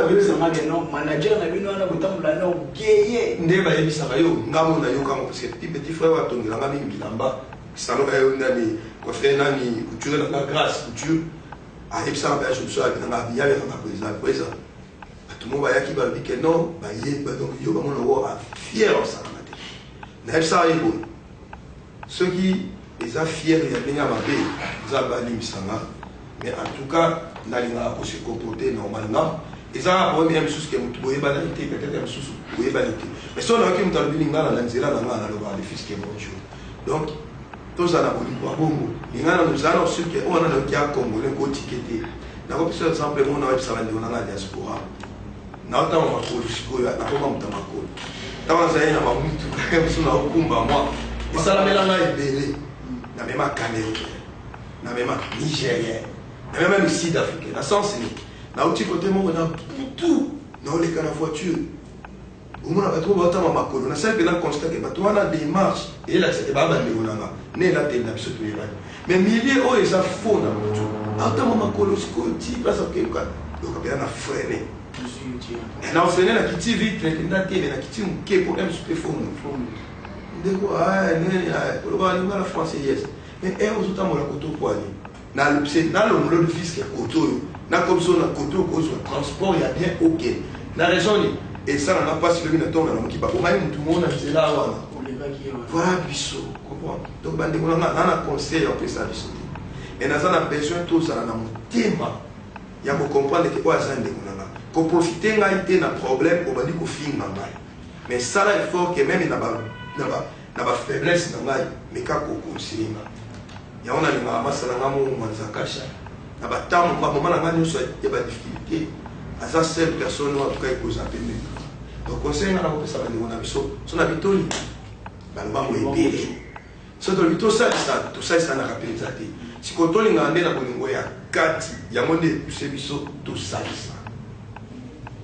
oyebisanga ke non, manager na bino wana botambola no geye. Nde bayebisaka yo, ngambo nayokango, parce que petit petit frère atongelanga mingi bilamba, salon oyo nani, coiffeur nani, couture nanga, Grâce Couture, ayebisaka mpe biso nanga yabekanga président président. Bato mo bayaki, balobi ke non, bayeba donc yo bamona wo fier osalanga te. Nayebisaka ye boye: soki eza fier ya ndenge ya mabe, Nzambe alimbisanga, mais en tout cas nalingaka kose comporter normalement. Eza kaka problème ya misusu ke motu boyebani te, peut-être ya misusu boyebani te, mais so nayoki moto alobi lingana na nzela na ngai, nalobaka le fils ke bonjour. Donc tozala na bolingo ya bongo, lingana nozala na osuke oyo wana nayoki ya congolais kotike te. Nakopesa exemple moko, nayebisa bandeko na ngai ya diaspora. Naotanga makolo sikoyo, nakoma moto ya makolo. Ntango nazali na bamutuka mosusu, naokumba mwa esalamela ngai ebele. Namema Cameroun, namema Nigérien, namema même Sud Africain. Na sens nini? Nauti kote moko na butu, naoleka na voiture, omona bato oyo baotama makolo. Nasali mpena constat ke bato wana, démarche eyelakisa te baa bandeko na nga nde elateli na biso, toyebani, mais milieu oyo eza faux. Na butu aotama makolo sikoyo ti place akokeluka yoka mpena na freiner, na ofreiner, na kiti vitre mpenza te, me na kiti moke po mosu mpe fo motu. Ndeko nini oloba linga na français? Yes, mais e ozotambola koto poani nalongolo disque ya koto oyo nakomi na koto oyo kozwa transport ya bien. Okende na raison nini? Esalanga mpasi. Lobi na ntongo nalamuki, babomai motu moko na nzela wana. Voilà, biso comprendre. Donc bandeko na nga, na conseil ya kopesa biso te. Mais naza na besoin tozala na motema ya ko comprendre que oyo aza ndeko na nga. Ko profiter ngai te na problème obandi kofinga ngai. Mais sala effort que meme na ba na ba na ba faiblesse na ngai meka ko conseiller nga. Yango nalingaka masta na nga moko Mwanzakasha na ba temps ba moment na nga nionso ya ba difficultes aza seule personne oyo akokaki kozala pembeni na nga. Donc conseil nga nakopesa ba ndeko na biso so na bitoli baloba ngo ebele. Soki tolobi tosalisa, tosalisanaka mpenza te. Sikoyo tolingana nde na bolingo ya kati, yango nde epuse biso tosalisa.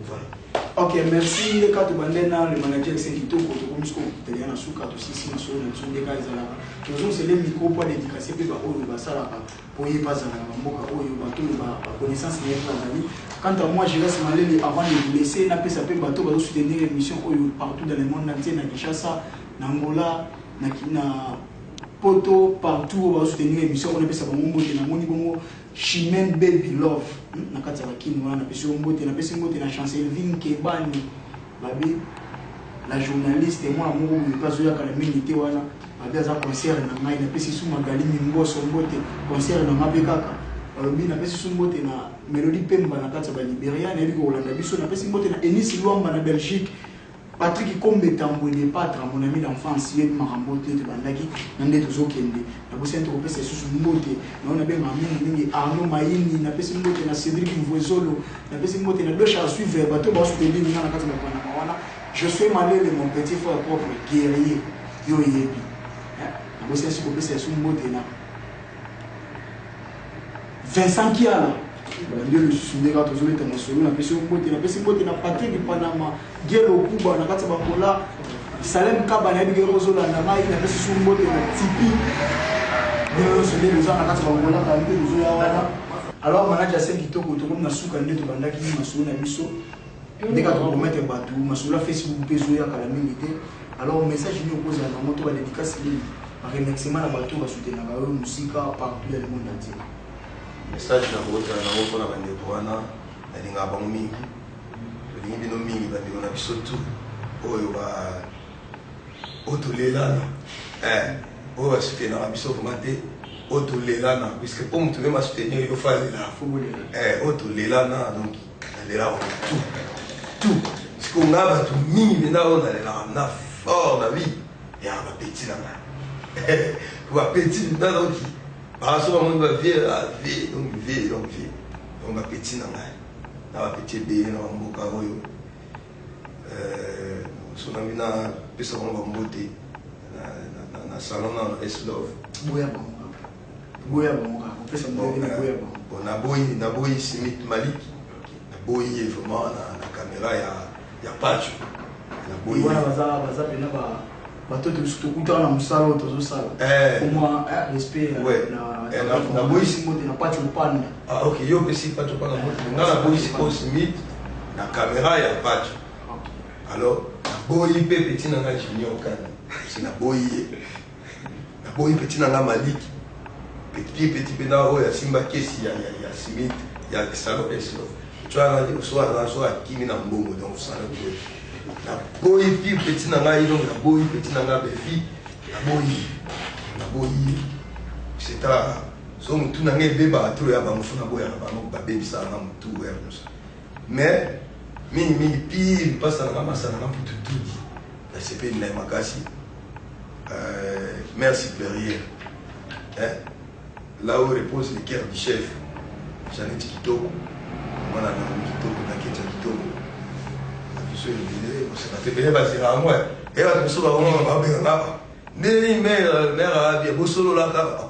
Voilà. Ok merci ndeka tobande na le manager ese kitoko tokomi sikoyo kokita deja na suka tosilisi masolo na biso ndeka ezalaka tozongisele micro mpo adedicase mpe baoyo basalaka mpo ye mpe azala na bamboka oyo bato oyo baconnaissance na ye mpe bazali. Quant à moi, je reste malele avant de vous laisser. Napesa mpe bato bazosoutenir émission oyo partout dans le monde entier, na Kinshasa, na Angola, na, na poto, partout oyo bazosoutenir émission oyo, napesa bango mbote. Namoni bongo Chimène Baby Love, na kati ya bakini wana, napesi yo mbote. Napesi mbote na Chancelvine Kebani babi la journaliste, mwana moko boye mpe azoyaka na mingi te wana, babi aza concert na ngai. Napesi su Magali Mimboso mbote, concert na ngai mpe kaka balobi. Napesi su mbote na Melodie Pemba na kati ya Baliberia, nayebi kolanda biso. Napesi mbote na Enis Lwamba na Belgique, Patrick Kombe Tambwe de Patra, mon ami d'enfance, yebi makambo te tobandaki na nde tozokende. Nabosani tokopesa lisusu mbote na oyo nabengaka mingi mingi Arnaud Mayini. Napesi mbote na Cédric Mvuezolo, napesi mbote na Dosha Suivre, bato basoutenir nga na kati ya Panama wana. Josué Malele, mon petit frère propre guerrier, yo yebi. Nabosani si kopesa lisusu mbote na Vincent Kiala, balandi oyo lisusu nde kaka tozobeta masolo. Napesi yo mbote. Napesi mbote na Patrick Panama Gielo Kuba na kati ya Bangola, Salem Kaba, nayebi ke ozolanda ngai. Napesi su mbote na Tipi, bino nyonso nde boza na kati ya Bangola, kala mpe bozoya wana. Alors manager Ase Kitoko, tokomi na suka nde tobandaki masolo na biso, nde kaka topromettre bato masolo ya Facebook mpe ezoya kala mingi te. Alors message nini okozala nango to badédicace nini, baremerciement na bato basoutenaka yo mosika partout dans le monde entier? Message nakozala nango mpona bandeko wana, nalingaka bango mingi, tolingi bino mingi, bandeko na biso tu oyo ba oyo tolelana, oyo basoutenaka biso vraiment te, oyo tolelana, puisque mpo moto meme asoutenir yo fa alela, oyo tolelana. Donc nalelaka bango tout tout. Sikoyo ngai bato mingi mpenza oyo nalelaka na fort na vie ya bapeti na ngai, bapeti mpenza. Donc baso bamoni bavie vie, donc vie, donc vie, donc bapeti na ngai na bapeti ebele na bamboka oyo. So na bino napesa bango bambote na salon na S-Love. Boya bango kaka, boya bango kaka, kopesa mbote, boya bango. Bon, naboyi Simit Malik, naboyi ye vraiment na caméra ya Pacho, naboyi. Wana baza mpena bato biso tokutaka na mosala oyo tozosala. Omwa respect. Naboyi mbote na Pacho Panda. Ah ok, yo opesi Pacho Panda mbote. Nga naboyi sikoyo Simit na caméra ya Pacho. Alors naboyi mpe petit na nga Junior Kani, si naboyi ye. Naboyi petit na nga Malik, petit petit mpenza oyo asimba kesi ya Simit ya salon Eslo so so akimi na mbongo. Donc salon boye naboyi pire petit na ngai. Donc naboyi petit na ngai Befi, naboyi c'est so motu na ngai ebebaka tolo ya bango, fo naboyaka bango, babebisaka nga motu ya nyonso. Mais mingimingi pire mpasa na nga, masa na nga mputu tudi, nasepeli na ye makasi, mère supérieure, hein? Là où repose le cœur du chef, Jeannette Kitoko, mwana Naomi Kitoko na Ketia Kitoko na biso ebele. Bato ebele bazela yango e, bato mosusu bango babengaka ndeni mare mare abia bosololaka,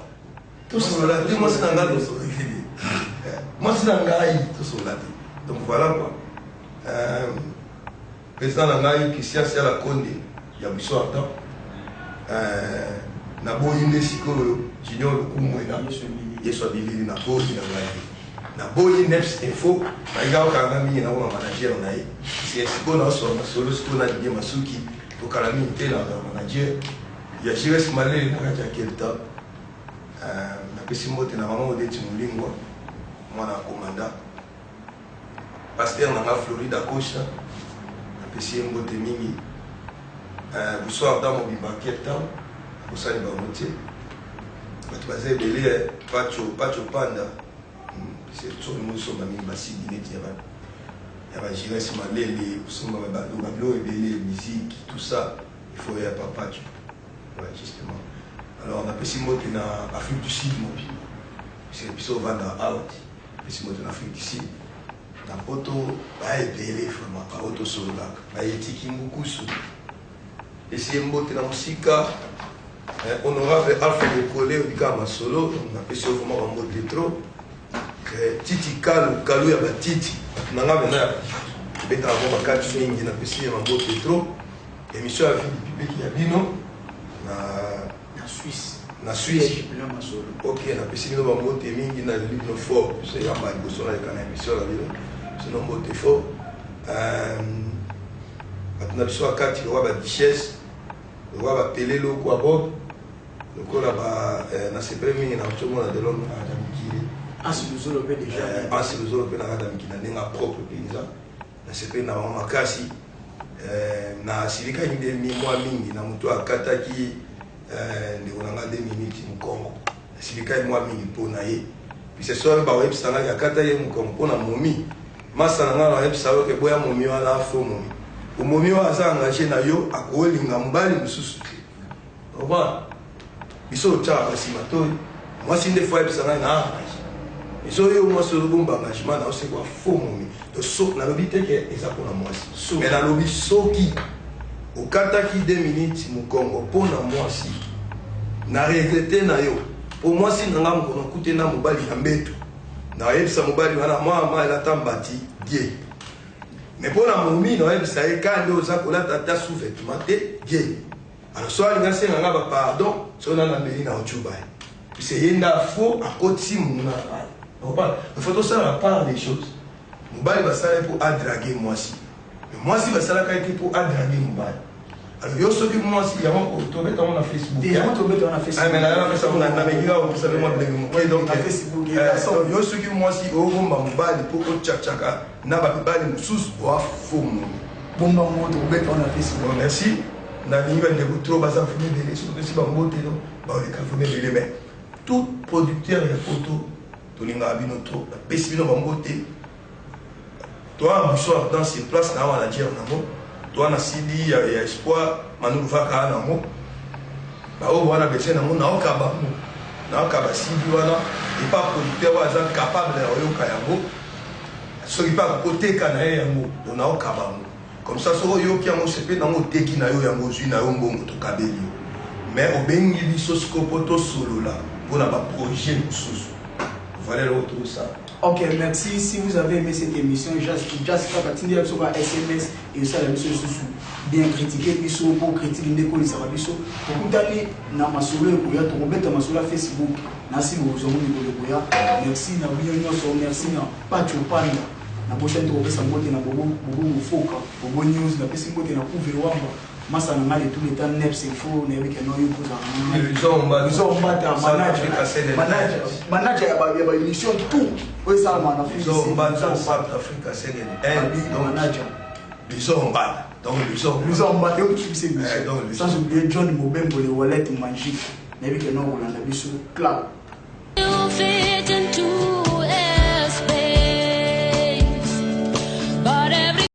tosolola te. Mwasi na ngai tosolola te, mwasi na ngai tosolola te. Donc voilà quoi. Président na ngai Christian Siala Konde ya biso ardent, naboyi nde sikoyo Junior Lukumwena Yesu abilili, naboyi na ngai te, naboyi Neps Info, balinga okanga mingi nakoma manager na ye. Sikoyo naosolola masolo sikoyo na Didie Masuki, tokala mingi te nazala manager ya Jires Malele na kati ya Kelta. Napesi mbote na mama Odeti Molingwa, mwana ya komanda pasteur na nga Florida Kosha, napesi ye mbote mingi. Bonsoir da mobimba Cape Town, nakosani bango te. Bato baza ebele, Pacho, Pacho Panda. Soki mosomba mingi basidi neti ya ba ya ba Giresse Malele, osomba ba babiloko ebele, musique, tout ça, il faut ya pa Pacho. Ouais, justement. Alors napesi mbote na Afrique du Sud mobimba. Parce que biso ovanda awa ti. Napesi mbote na Afrique du Sud. Na poto ba ebele vraiment ba oyo tosololaka. Ba etiki Mbukusu. Pesi ye mbote na mosika. Honorable Alpha Bokole obika masolo napesi yo vraiment ba mbote trop. Titi Kalu, Kalu ya ba Titi. Bato na nga mena betaka mwa bakati mingi napesi ye mambote trop. Émission ya vie publique ya bino na na Suisse. Na Suisse. Ok, napesi bino bambote mingi na leli bino fort. Biso eyamba liboso naleka na émission na bino. Biso na mbote fort. Bato na biso ya kati lokola ba duchesse, lokola ba Pele Lokwa Bob, lokola ba nasepeli mingi na komona de l'homme na kati ya mikili. Ansi Luzolo mpe déjà. Ansi Luzolo mpe na kati ya mikili na ndenge propre mpenza. Nasepeli na bango makasi. Nasilikaki nde mwa mingi na moto akataki ndeko na nga 2 minutes mokongo. Nasilikaki mwa mingi mpo na ye. Puisque soki bakoyebisa ngai akata ye mokongo mpo na momi, masa na ngai nakoyebisa yo ke boya momi wana fo momi. Momi oyo aza engagé na yo akolinga mobali mosusu te. Comprendre? Biso otyaka basima to mwasi nde fo ayebisa ngai na engagé. Mais soki yo mwasi ozobomba engagement na yo c'est quoi faux momi. Donc so nalobi te ke eza mpona mwasi. Mais nalobi soki okataki 2 minutes mokongo mpona mwasi na regrete na yo po mwasi na nga mokolo nakute na mobali na mbeto nayebisa mobali wana mwa ma elata mbati die. Mais mpona momi nayebisa ye ka nde oza kolata ata sous-vêtement te die. Alors so alinga asenga nga ba pardon so nana mbeli na ocuba ye. Puisque ye nda faux akotisi monguna na ngai. Comprendre? Il faut tosala la part des choses. Mobali basala ye mpo adrague mwasi. Mais mwasi basalaka ye te mpo adrague mobali. Alors yo soki mwasi yango tobeta yango na Facebook. Yango tobeta yango na Facebook. Ah mais na na pesa na na meki awa kopesa mwa ndenge moko. Donc na Facebook. Yo soki mwasi obomba mobali mpo otchachaka na ba mibali mosusu oa faux momi. Bomba ngo tobeta yango na Facebook. Bon, merci. Nalingi bandeko trop baza vraiment ebele soki topesi bambote no baoleka vraiment ebele mais tout producteur ya poto tolingaka bino trop napesi bino bambote. Toa na biso ardent sur place na manager nango toa na CD ya espoir Manu Luvaka nango baoyo wana besoin nango naokaba ngo naokaba CD wana epa producteur oyo aza capable ya koyoka yango soki mpe akokoteka na ye yango donc naokaba yango comme ça soki oyoki yango osepeli nango oteki na yo yango ozwi na yo mbongo tokabeli yo mais obengi biso sikoyo mpo tosolola mpona baprojet mosusu. Voilà eloko tokosala. Ok, merci. Si vous avez aimé cette émission, just kaka tindela biso ka SMS et osala biso lisusu bien critiquer biso po critique nde ekolisaka biso. Tokutani na masolo ekoya, tokobeta masolo ya Facebook na nsima kozwa ngo mikolo ekoya. Merci na bino nyonso, merci na Pacho Panda. Nabosani tokopesa mbote na Bobo, Bobo Mofoka, Bobo News, napesi mbote na Kuve Wamba. Masa na ngai de tout le temps Neps Info nayebi ke no yo kozala na ngai. Luzo Mbata manager manager manager ya ba émission tout oyo esalama na Afrique. Luzo Mbata South Africa CNN donc manager. Luzo Mbata donc Luzo Luzo Mbata yo tu sais émission. Sans oublier John Mobembo le wallet magique nayebi ke no kolanda biso club.